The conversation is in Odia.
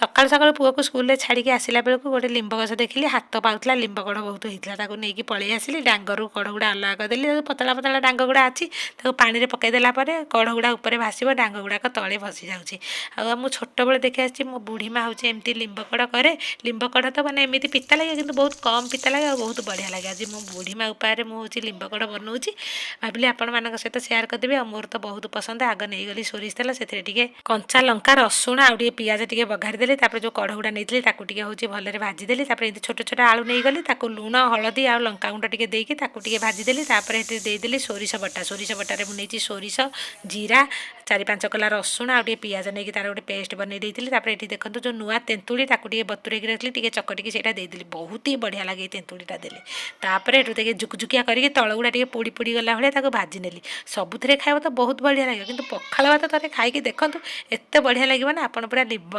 ସକାଳୁ ସକାଳୁ ପୁଅକୁ ସ୍କୁଲରେ ଛାଡ଼ିକି ଆସିଲା ବେଳକୁ ଗୋଟେ ଲିମ୍ବ ଗଛ ଦେଖିଲି, ହାତ ପାଉଥିଲା, ଲିମ୍ବ କଢ଼ ବହୁତ ହେଇଥିଲା। ତାକୁ ନେଇକି ପଳେଇ ଆସିଲି। ଡାଙ୍ଗରୁ କଢ଼ ଗୁଡ଼ା ଅଲଗା କରିଦେଲି। ଯୋଉ ପତଳା ପତଳା ଡାଙ୍ଗ ଗୁଡ଼ା ଅଛି, ତାକୁ ପାଣିରେ ପକାଇ ଦେଲା ପରେ କଢ଼ ଗୁଡ଼ା ଉପରେ ଭାସିବ, ଡାଙ୍ଗ ଗୁଡ଼ାକ ତଳେ ଭସି ଯାଉଛି। ଆଉ ମୁଁ ଛୋଟବେଳେ ଦେଖି ଆସିଛି, ମୋ ବୁଢ଼ୀ ମା ହେଉଛି ଏମିତି ଲିମ୍ବ କଢ଼ କରେ। ଲିମ୍ବ କଢ଼ ତ ମାନେ ଏମିତି ପିତା ଲାଗେ, କିନ୍ତୁ ବହୁତ କମ୍ ପିତା ଲାଗେ ଆଉ ବହୁତ ବଢ଼ିଆ ଲାଗେ। ଆଜି ମୋ ବୁଢ଼ୀ ମା ଉପାୟରେ ମୁଁ ହେଉଛି ଲିମ୍ବ କଢ଼ ବନଉଛି, ଭାବିଲି ଆପଣମାନଙ୍କ ସହିତ ସେୟାର କରିଦେବି। ଆଉ ମୋର ତ ବହୁତ ପସନ୍ଦ। ଆଗ ନେଇଗଲି ସୋରିଷ ତେଲ, ସେଥିରେ ଟିକେ କଞ୍ଚା ଲଙ୍କା, ରସୁଣ ଆଉ ଟିକେ ପିଆଜ ଟିକେ ବଘାରି ଦେଲି। ତାପରେ ଯେଉଁ କଢ଼ ଗୁଡ଼ା ନେଇଥିଲି, ତାକୁ ଟିକେ ହେଉଛି ଭଲରେ ଭାଜିଦେଲି। ତାପରେ ଏମିତି ଛୋଟ ଛୋଟ ଆଳୁ ନେଇଗଲି, ତାକୁ ଲୁଣ, ହଳଦୀ ଆଉ ଲଙ୍କାଗୁଣ୍ଡ ଟିକେ ଦେଇକି ତାକୁ ଟିକେ ଭାଜିଦେଲି। ତାପରେ ଏଥିରେ ଦେଇଦେଲି ସୋରିଷ ବଟା। ସୋରିଷ ବଟାରେ ମୁଁ ନେଇଛି ସୋରିଷ, ଜିରା, 4-5 କଲା ରସୁଣ ଆଉ ଟିକେ ପିଆଜ ନେଇକି ତାର ଗୋଟେ ପେଷ୍ଟ ବନେଇ ଦେଇଥିଲି। ତାପରେ ଏଠି ଦେଖନ୍ତୁ, ଯେଉଁ ନୂଆ ତେନ୍ତୁଳି, ତାକୁ ଟିକେ ବତୁରେଇକି ରଖିଲି, ଟିକେ ଚକଟିକି ସେଇଟା ଦେଇଦେଲି। ବହୁତ ହି ବଢ଼ିଆ ଲାଗେ ଏଇ ତେନ୍ତୁଳିଟା ଦେଲେ। ତାପରେ ଏଠୁ ଟିକେ ଜୁକୁଜୁକିଆ କରିକି ତଳ ଗୁଡ଼ା ଟିକେ ପୋଡ଼ି ପୋଡ଼ି ଗଲା ଭଳିଆ ତାକୁ ଭାଜି ନେଲି। ସବୁଥିରେ ଖାଇବ ତ ବହୁତ ବଢ଼ିଆ ଲାଗିବ, କିନ୍ତୁ ପଖାଳ ଭାତ ଥରେ ଖାଇକି ଦେଖନ୍ତୁ, ଏତେ ବଢ଼ିଆ ଲାଗିବ ନା ଆପଣ ପୁରା ଲିମ୍ବ